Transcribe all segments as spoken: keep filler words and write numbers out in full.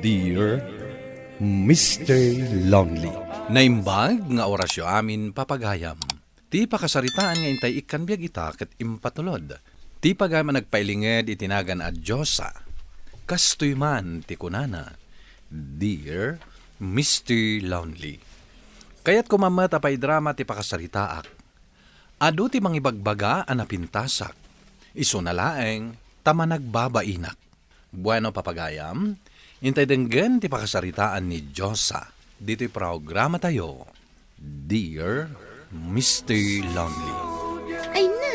Dear Mister Lonely. Naimbag nga orasyo amin, papagayam. Ti pakasaritaan nga intay ikkan biag ita ket impatulod. Ti pagayam a nagpailinged iti nagan a Diosa. Kastoy man ti kunana, Dear Mister Lonely. Kayatko met a paidrama ti pakasaritaak. Adu ti mangibagbaga a napintasak. Isuna laeng ta managbabainak. Bueno, papagayam, intay denggen ti pakasaritaan ni Diosa ditoy programatayo, Dear Mister Lonely. Ay na,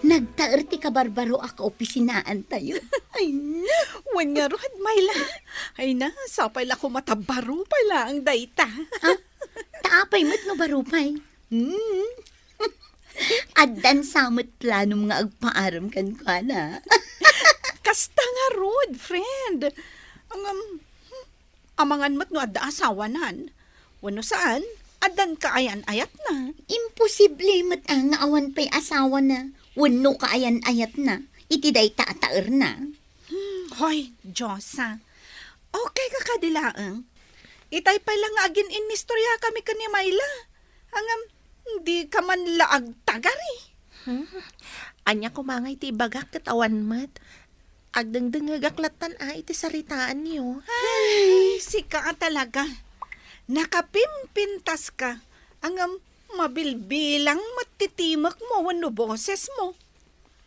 nagtaer ti kabarbaroak a opisinaantayo. Ay na. Wen ngarud, Myla. Ay na, sapay la koma ta baro pay laeng dayta. Ha? Ta apay met no baro pay? Hmm. Addan sa met planom nga agpaaram kenkuana. Kasta ngarud, friend. Ngem, hmm, amangan met no adda asawanan. Wenno saan, addan kaayan-ayatna. Imposible met a nga awan pay asawana. Wenno kaayan-ayatna. Iti dayta a taerna. Hmm, hoy, Diosa. Okay ka kadi laeng? Itay pay la nga agin-inistoriakami ken ni Myla. Ngem, dika man la agtagari. Hmm. Ania koma ngay ti ibagak ket awan met. Agdengdengngegak lattan a iti saritaanyo. Ay, sika a talaga. Nakapimpintaska. Ngem, mabilbilang met ti timekmo wenno bosesmo.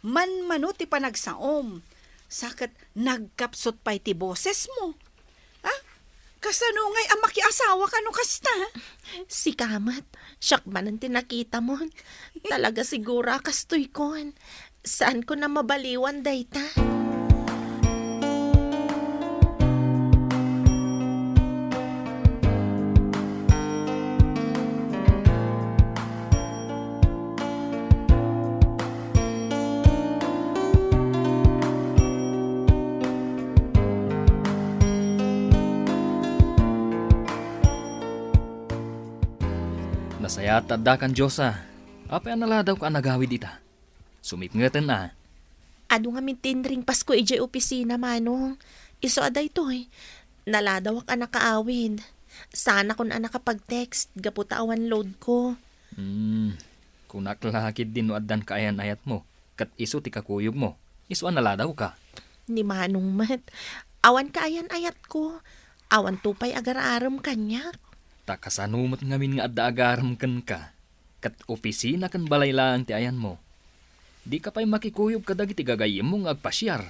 Manmano ti panagsaom, sa ket nagkapsut pay ti bosesmo. Ha? Kasano ngay a makiasawaka no kasta? Sika met, siak manen ti nakitamon. Talaga siguro a kastoykon. Saanko a mabaliwan dayta. Nasayaat ta addakan, Diosa. Apay a naladawka a nagawid ita? Sumipngeten a. Adu ngamin ti inringpasko idiay opisina, Manong. Isu a daytoy, naladawak a nakaawid. Saanakon a nakapag-text gapu ta awan load ko. Hmm, kunak la ketdin no addan kaayan-ayatmo, ket isu ti kakuyogmo. Isu a naladawka. Ni Manong met, awan kaayan-ayatko. Awanto pay agar-arem kaniak. Ta kasano met ngamin nga adda agarem kenka? Ket opisina ken balay laeng ti ayanmo. Dika pay makikuyog kadagiti gagayyemmo nga agpasiar.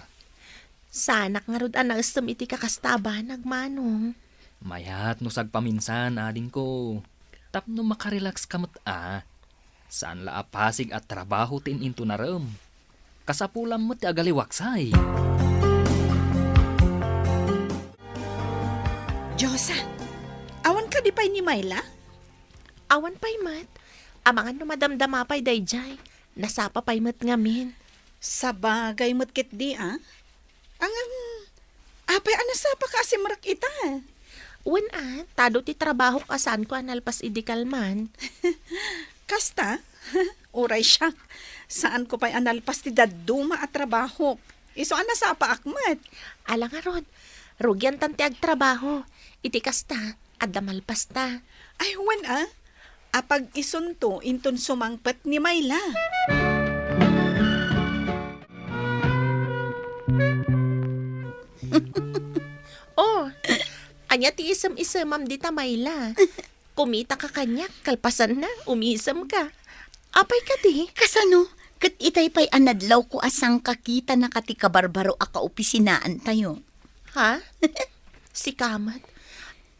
Saanak ngarud a naessem iti kakasta a banag, Manong. Mayat no sagpaminsan, adingko. Tapno makarelax ka met a. Saan la a pasig a trabaho ti in-intunarem. Kasapulam met ti agaliwaksay. Diosa, awan kadi pay ni Myla? Awan pay met. Amangan no madamdama pay daydiay. Nasapa pay met ngamin. Sabagay met ketdi, a? Ngem, apay a nasapaka a simrek ita? Wen a, ta adu ti trabahok a saanko a nalpas idi kalman. Kasta? Uray siak, saanko pay a nalpas ti dadduma a trabahok. Isu a nasapaak met. Ala ngarud, rugiantan ti agtrabaho. Iti kasta, adda malpasta. Ay, wen a. Apag isunto inton sumangpet ni Myla. Oh, ania ti isem-isemam dita, Myla? Kumitaka kaniak, kalpasanna, umisemka. Apay kadi? Kasano? Ket itay pay a nadlawko a sangkakitanaka ti kabarbaroak a opisinaantayo. Ha? Sika met.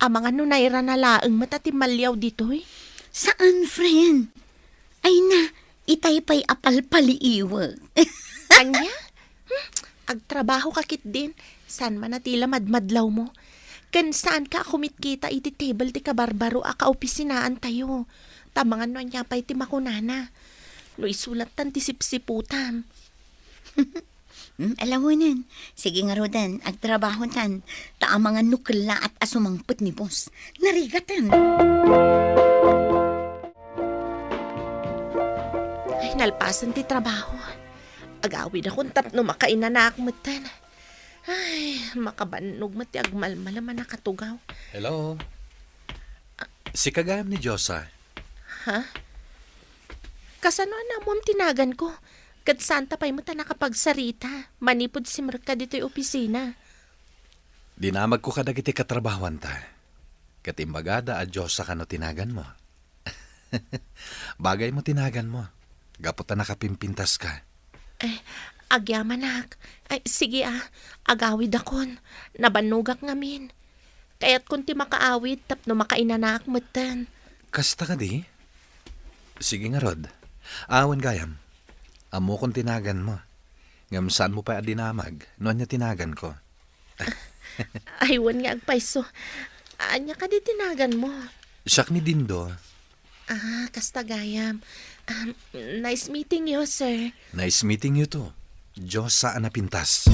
Amangan no nairana laeng met a timmalliaw ditoy? Saan, friend? Ay na, itay pay a palpaliiwek. Ania? Hmm, agtrabahoka ketdin. Saan man a ti la madmadlawmo? Ken saanka a kumitkita iti table ti kabarbaroak a opisinaantayo? Ta amangan no ania pay ti makunana. No isu lattan ti sipsiputam. Hmm, ala wen. Sige ngaruden, agtrabahotan. Ta amangan no kellaat a sumangpet ni boss. Narigaten. Ay, nalpasen ti trabaho. Agawidakon tapno makainanaak metten. Ay, makabannog met ti agmalmalem a nakatugaw. Hello? Sika gayam ni Josa? Ha? Kasano a naammoam ti naganko? Ket saanta pay met a nakapagsarita manipud simrekka ditoy opisina. Dinamagko kadagiti katrabahoanta. Ket imbagada a Josa kano ti naganmo. Bagaymo ti naganmo. Gapu ta nakapimpintaska. Eh, agyamanak. Ay, sige, ah. Agawidakon. Nabannogak ngamin. Kayatkon ti makaawid tapno makainanaak metten. Kasta kadi? Sige ngarud. Awan gayam. Ammokon ti naganmo. Ngem saanmo pay a dinamag no ania ti naganko. Ay, wen nga agpayso. Ania kadi ti naganmo? Siak ni Dindo. Ah, kasta gayam. Um, nice meeting you, sir. Nice meeting you too. Dios a napintas.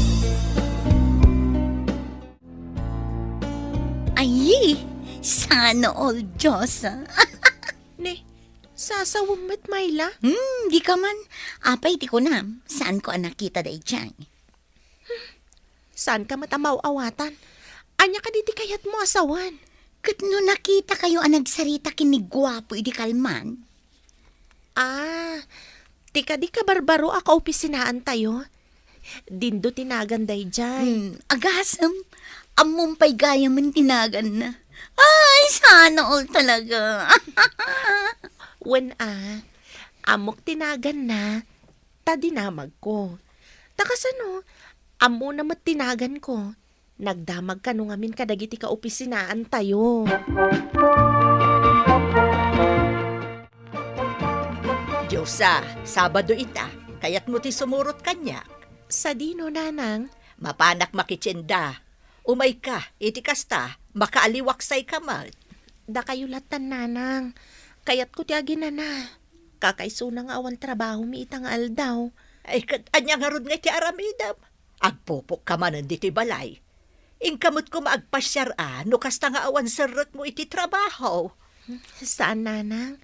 Ay, sana all, Dios, ah. Ne, sasawem met, Myla? Hmm, di ka man. Apay ti kunam, saanko a nakita daydiay. Saanka met a maaw-awatan? Ania kadi ti kayatmo a sawen? Ket no nakitakayo a nagsarita ken ni guapo idi kalman? Ah, ti kadi kabarbaro a kaopisinaantayo? Dindo ti nagan daydiay. Hmm, agasem, ammom pay gayamen ti naganna. Ay, sana all talaga. Wen a, ammok ti naganna, ta dinamagko. Ta kasano, ammona met ti naganko. Nagdamag kano ngamin kadagiti kaopisinaantayo. Diosa, Sabado ita, kayatmo ti sumurot kaniak? Sadino, nanang? Mapanak makitienda. Umayka, iti kasta, makaaliwaksayka met. Dakayo lattan, nanang. Kayatko ti aginana. Kakaisuna nga awan trabahomi ita nga aldaw. Ay, ket ania ngarud nga iti aramidem? Agpupokka manen ditoy balay. Inka met koma agpasiar a no kasta nga awan serrekmo iti trabaho. Saan, nanang.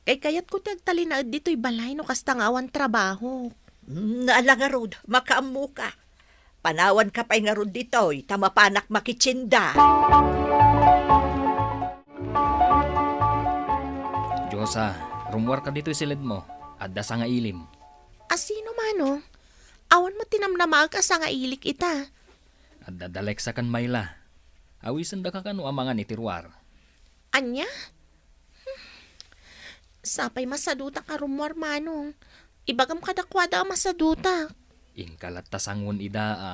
Kaykayatko ti agtalinaed ditoy balay no kasta nga awan trabaho. Hmm, ala ngarud, makaammoka. Panawanka pay ngarud ditoy ta mapanak makitienda. Diosa, rummuarka ditoy siledmo. Adda sangailim. A sino, manong? Awan met ti namnamaek a sangailik ita. Adda da Lexa ken Myla. Awisendaka kano a mangan iti ruar. Ania? Hmm. Sapay masadutak a rummuar, manong. Ibagam kadakuada a masadutak. Inka latta sangoen ida a,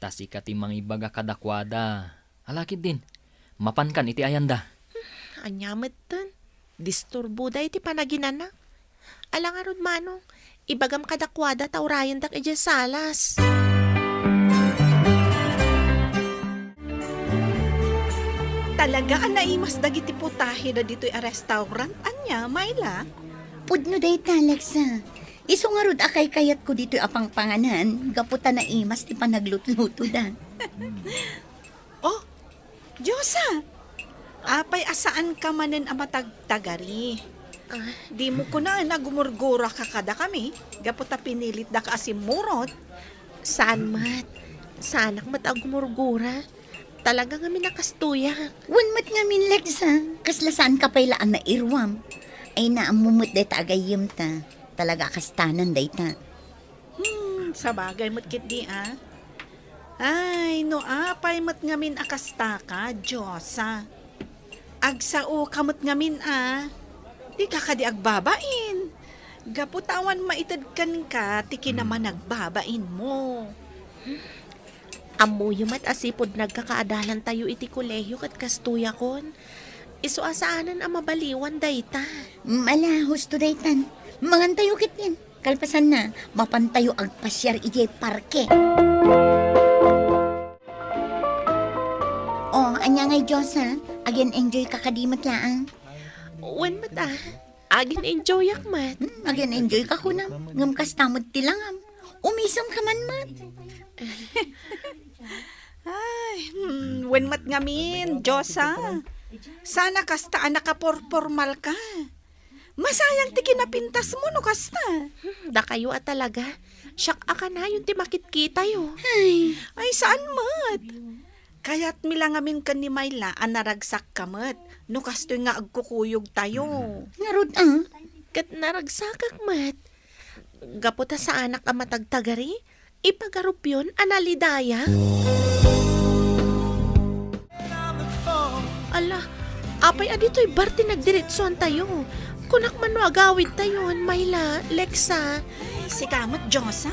ta sika ti mangibaga kadakuada. Ala ketdin, mapankan iti ayanda. Hmm, ania metten? Disturboda iti panaginana. Ala ngarud, manong, ibagam kadakuada ta urayendak idiay salas. Talaga a naimas dagiti putaheda ditoy a restaurant. Ania, Myla? Pudno dayta, Lexa. Isu ngarud a kaykayatko ditoy a pangpanganan, gapu ta naimas ti panaglutlutoda. Oh, Diosa! Apay a saanka manen a matagtagari? Ah. Dimo kunaen a gumurguraka kadakami, gapu ta pinilitdaka a simmurot? Saan met. Saanak met a gumurgura. Talaga ngamin a kastoyak. Wen met ngamin, Lexa, kasla saanka pay la a nairuam. Ay, naammo met dayta a gayyemta. Talaga a kastanan dayta. Hmm, sabagay met ketdi a. Ay, no apay met ngamin a kastaka, Diosa. Agsaoka met ngamin a. Dika kadi agbabain. Gapu ta awan maited kenka ti kinamanagbabainmo. Ammoyo met a sipud nagkakaadalantayo iti kolehio ket kastoyakon. Isu a saanen a mabaliwan dayta. Mm, ala, husto daytan. Mangantayo ketdin. Kalpasanna, mapantayo agpasiar idiay parke. Oh, ania ngay, Diosa? Agin-enjoyka kadi met laeng? Wen met a. Agin-enjoyak met. Hmm, agin-enjoyka kunam. Ngem kasta met ti langam. Umisemka man met. Ay, hmm, wen met ngamin, Diosa. Sana kasta a nakaporpormalka. Masayang ti kinapintasmo no kasta. Hmm, dakayo a talaga. Siak a kanayon ti makitkitayo. Ay. Ay, saan met? Kayatmi la ngamin ken ni Myla a naragsak ka met no kastoy nga agkukuyogtayo. Ngarud, ah? Ket naragsakak met. Gapu ta saanak a matagtagari, ipagarupyon a nalidaya. Ala, apay a ditoy bar ti nagdiretsuantayo? Kunak man no agawidtayon, Myla, Lexa. Sika met, Josa.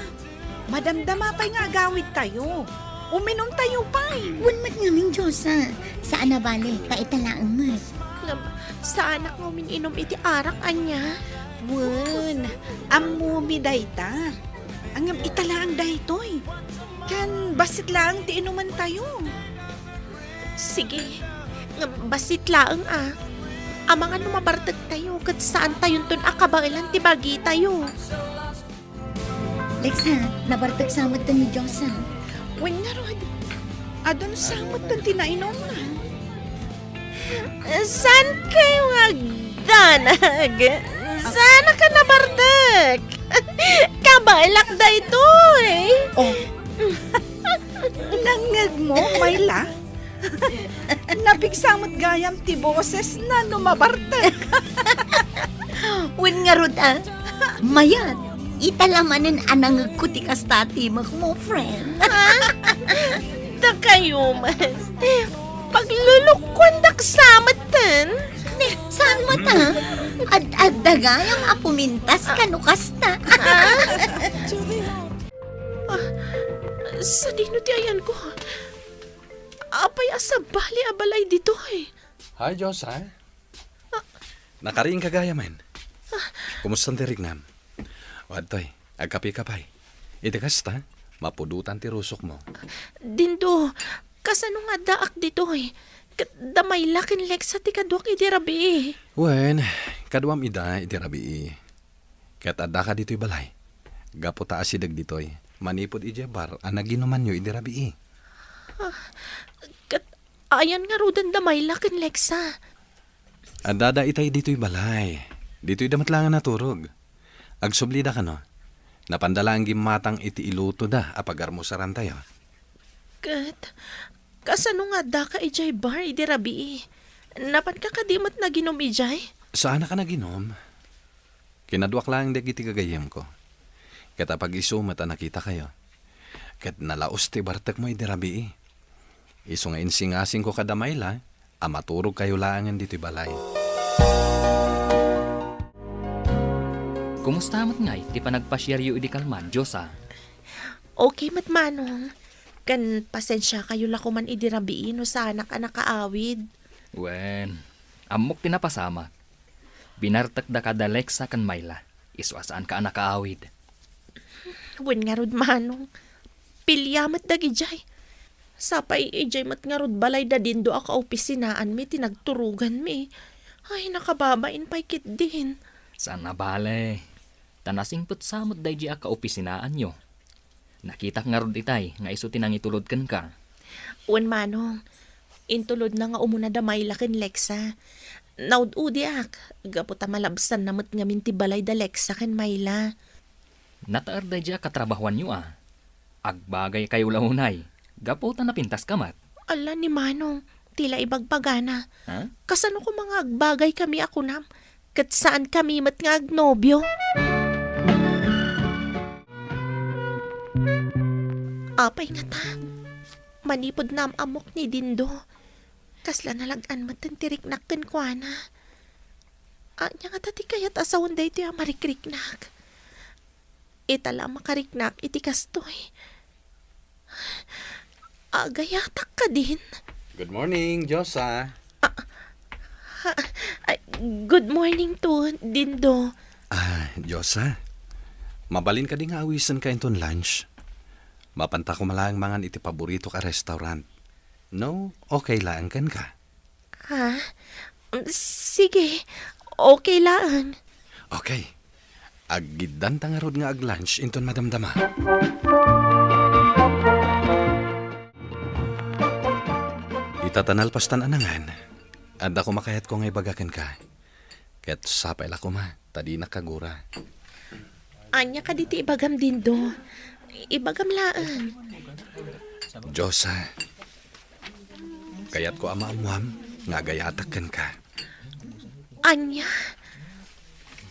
Madamdama pay nga agawidtayo. Uminumtayo pay. Wen met ngamin, Josa. Saan a bale, ta ita laeng met. Ngem, saanak nga umin-inum iti arak ania? Wen, ammomi dayta. Ngem ita laeng daytoy. Ken bassit laeng ti inumentayo. Sige. Ngem bassit laeng a. Amangan no mabartektayo ket saantayonton a kabaelan ti bagitayo. Lexa, nabartek sa met ni Josa. Wen ngarud, adun sa met ti nainumna. Saan kayo nga agdanag? Saan ka nabartek? Kabaelak daytoy. Oh. Nangngegmo, Myla? Napigsa met gayam ti bosesna no mabartek. Wen ngarud, ah. Mayat, ita la manen a nangngegko ti kasta a timekmo, friend. Ha? Dakayo man. Paglulukkuandak sa metten. Ne, saan met, ah? Ad-adda gayam a pumintas kano kasta. Ah, sadino ti ayanko? Apay a sabali a balay ditoy? Hi, Josa. Nakariingka gayamen. Kumusta ti riknam? O, adtoy, agkapika pay. Iti kasta, mapudotan ti rusokmo. Dindo, kasano nga addaak ditoy? Ket da Myla ken Lexa ti kaduak idi rabii. Wen, kaduam ida idi rabii. Ket addaka ditoy balay. Gapu ta asideg ditoy, manipud idiay bar a naginumanyo idi rabii. Ah, ket ayan ngaruden da Myla ken Lexa? Addada itay ditoy balay. Ditoy da met laeng naturog. Agsublida kano. Napanda laeng gimmatang iti ilutoda a pagarmusarantayo. Ket, kasano nga addaka idiay bar idi rabii? Napanka kadi met naginum idiay? Saanaka naginum. Kinaduak laeng dagiti gagayyemko. Ket apag-isu met a nakitakayo. Ket nalaus ti bartekmo idi rabii. Isu nga insingasingko kada Myla a maturogkayo laengen ditoy balay. Kumusta met ngay ti panagpasiaryo idi kalman, Josa? Okay met, Manong. Ken pasensiakayo la koman idi rabii no saanak a nakaawid. Wen, ammok ti napasamak. Binartekda kada Lexa ken Myla. Isu a saanka a nakaawid. Wen ngarud, Manong. Pilia met dagidiay. Sapay idiay met ngarud balay da Dindo a kaopisinaanmi ti nagturoganmi. Ay, nakababain pay ketdin. Saan a bale. Ta nasingpet sa met daydi a kaopisinaanyo. Nakitak ngarud itay nga isu ti nangitulod kenka. Wen, Manong. Intulodna nga umuna da Myla ken Lexa. Naud-udiak, gapu ta malabsanna met ngamin ti balay da Lexa ken Myla. Nataer daydi a katrabahoanyo a. Agbagaykayo la unay, gapu ta napintaska met. Ala ni Manong, ti la ibagbagana. Ha? Kasano koma nga agbagaykami a kunam, ket saankami met nga agnobio? Apay ngata, manipud naam-ammok ni Dindo, kasla nalag-an met ti riknak kenkuana. Ania ngata ti kayat a sawen daytoy a marikriknak? Ita la a makariknak iti kastoy. Agayatak kadin? Good morning, Josa. Ah, ha, ay, good morning to, Dindo. Ah, Josa, mabalin kadi nga awisenka inton lunch? Mapanta koma laeng mangan iti paboritok a restaurant. No, okay laeng kenka? Ha? Um, sige. Okay laeng. Okay. Aggiddanta ngarud nga ag-lunch inton madamdama. Ita ta nalpastan a nangan, adda koma kayatko nga ibaga kenka. Ket sapay la koma, ta dinak kagura. Ania kadi ti ibagam, Dindo? Ibagam laeng. Diyosa, kayatko a maammuam nga agayatak kenka. Ania?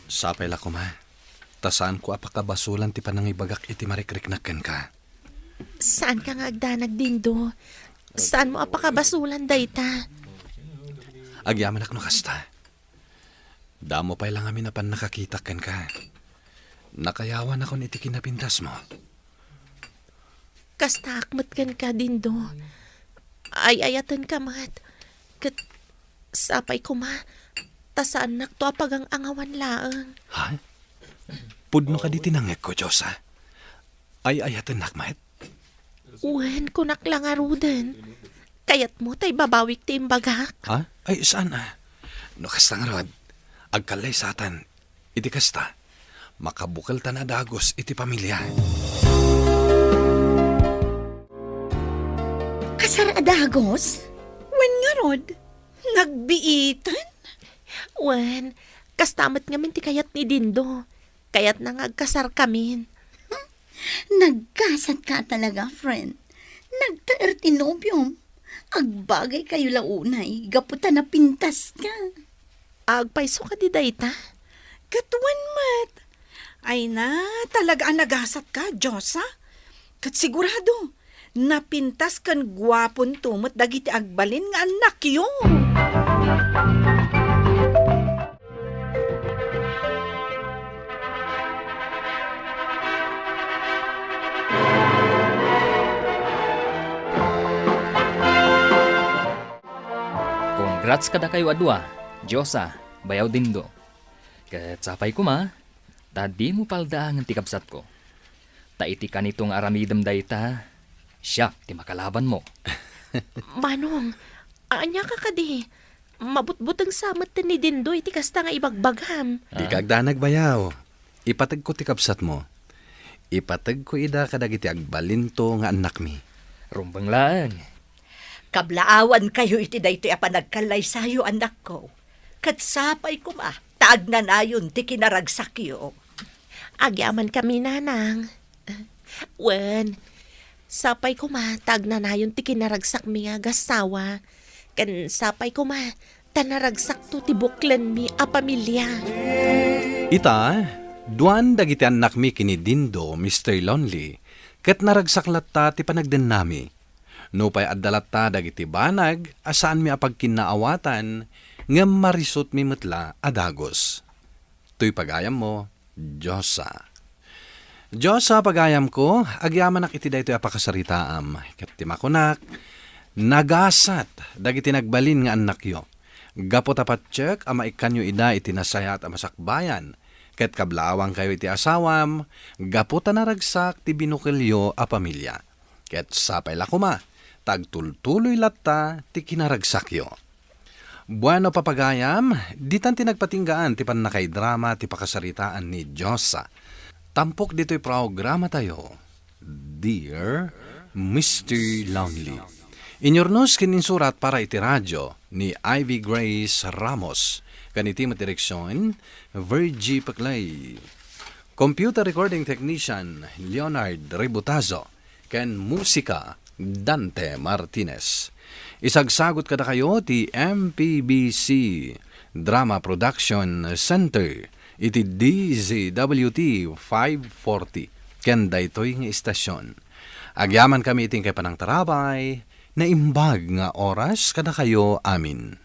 Sapay la koma, ta saanko a pakabasolan ti panangibagak iti marikriknak kenka. Saanka nga agdanag, Dindo. Saanmo a pakabasolan dayta. Agyamanak no kasta. Damo pay la ngamin a pannakakitak kenka. Nakayawanakon iti kinapintasmo. Kastaak met kenka, Dindo. Ay-ayatenka met. Ket sapay koma, ta saannakto a pagang-angawan laeng. Ha? Pudno kadi ti nangngegko, Diyosa? Ay-ayatennak met? Wen, kunak la ngaruden. Kayatmo ta ibabawik ti imbagak? Ha? Ay, saan a? No kasta ngarud, agkallaysatan. Iti kasta, makabukeltan a dagus iti pamilia. Kasar a dagus? Wen ngarud, nagbiiten? Wen, kasta met ngamin ti kayat ni Dindo. Kayatna nga agkasarkamin. Nagkasatka talaga, friend. Nagtaer ti nobiom. Agbagaykayo la unay gapu ta napintaska. Agpayso kadi dayta? Ket wen met. Ay na, talaga a nagasatka, Diyosa. Ket sigurado, napintas ken guaponto met dagiti agbalin nga annakyo. Congrats kadakayo a dua, Diyosa, Bayaw Dindo. Ket sapay koma, ta dimo paldaangen ti kabsatko. Ta iti kanito nga aramidem dayta, siak ti makalabanmo. Manong, aniaka kadi? Mabutbuteng sa met ni Dindo iti kasta nga ibagbagam. Dika agdanag, Bayaw. Ipategko ti kabsatmo. Ipategko ida kadagiti agbalinto nga annakmi. Rumbeng laeng. Kablaawankayo iti daytoy a panagkallaysayo, annakko. Ket sapay koma ta agnanayon ti kinaragsakyo. Agyamankami, nanang. Wen, sapay koma ta agnanayon ti kinaragsakmi nga agassawa. Ken sapay koma ta naragsakto ti buklenmi a pamilia. Ita, duan dagiti annakmi ken ni Dindo, Mister Lonely, ket naragsak latta ti panagdennami. Nupay adda latta dagiti banag a saanmi a pagkinnaawatan, ngem marisutmi met la a dagus. Toy pagayammo, Diyosa. Diyosa, pagayamko, agyamanak iti daytoy a pakasaritaam, ket ti makunak, nagasat dagiti nagbalin nga annakyo. Gapu ta patiek a maikkanyo ida iti nasayaat a masakbayan, ket kablaawankayo iti asawam, gapu ta naragsak ti binukelyo a pamilia. Ket sapay la koma, ta agtultuloy latta ti kinaragsakyo. Bueno, papagayam, ditan ti nagpatinggaan ti pannakaidrama ti pakasaritaan ni Diyosa. Tampok ditoy programatayo, Dear Mister Lonely. Inyurnos ken insurat para iti radio ni Ivy Grace Ramos, ken iti met direksyon, Virgie Peclay. Computer recording technician, Leonard Ributazo. Ken musika, Dante Martinez. Isagsagut kadakayo ti M P B C Drama Production Center iti D Z W T five forty ken daytoy nga istasyon. Agyamankami iti inkay panangtarabay, naimbag nga oras kadakayo amin.